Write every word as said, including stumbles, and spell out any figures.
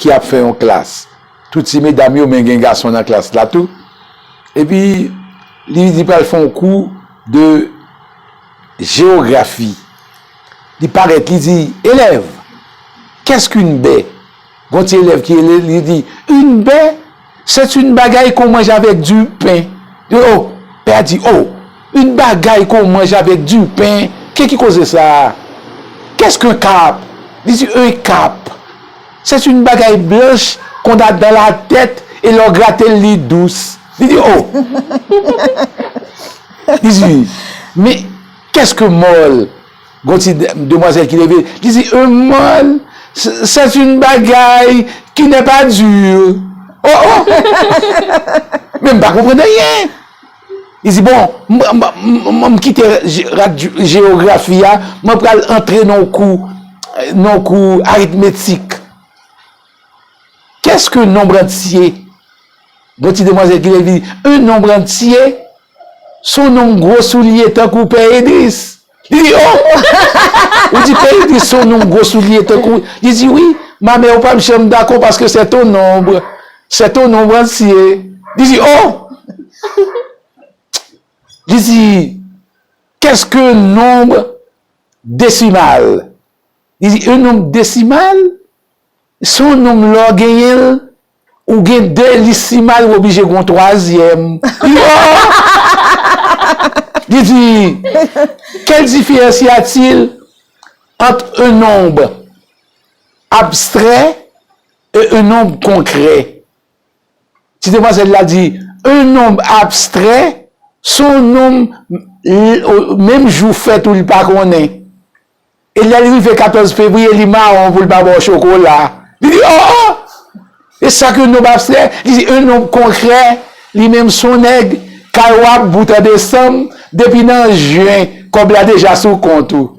ki ap fè yon klas. Tout ti medam yo, men gen gason nan klas la tou. Epi, li di pral fè yon kou de jewografi. Li parèt, li di, "Élève, qu'est-ce qu'une baie?" Gon ti elèv ki rele, li di, "Une baie, c'est une bagaille qu'on mange avec du pain." Yo, pè a di, "Oh, une bagaille qu'on mange avec du pain. Ki ki koze sa? Qu'est-ce qu'un cap?" Li di, "Un cap, c'est une bagaille blanche qu'on a dans la tête et lè w grate l, li dous." Li di, "Oh." Li di, "Mais qu'est-ce que molle?" Gon ti de- demwazèl ki leve, li di, "Un molle, c'est une bagaille qui n'est pas dure." Oh, oh! Men m pa konprann anyen. Li di, "Bon, m, m, m, m, m kite je- rad- jewografi a, mwen pral antre nan yon kou, nan yon kou aritmetik. Qu'est-ce qu'un nombre entier?" Gon ti demwazèl ki leve, li di, "Un nombre entier, se yon nonm gwo soulye tankou pè Idris." Li di, "Oh!" Ou di pè Idris se yon nonm gwo soulye tankou. Li di, "Oui, ma mère, ou pa janm dakò paske c'est ton nombre. C'est ton nombre entier." Li di, "Oh!" Li di, "Qu'est-ce qu'un nombre décimal?" Li di, "Un nombre décimal, se yon nonm lè w genyen l, ou gen de li simal, ou oblije gen yon twazyèm." Li di, "Quelle différence y a-t-il entre un nombre abstrait et un nombre concret?" Ti demwazèl la di, "Un nombre abstrait, se yon nonm, l- o- menm jou fèt ou li pa konnen. E lè l rive katòz fevriye, li mawon pou l pa ba w chokola." Li di, "Oh, oh!" E sa ke yon nonm abstrè, li di, "Un nombre concret, li menm se yon nèg, kay w ap bout an desanm, depi nan jen, kòb la deja sou kont ou."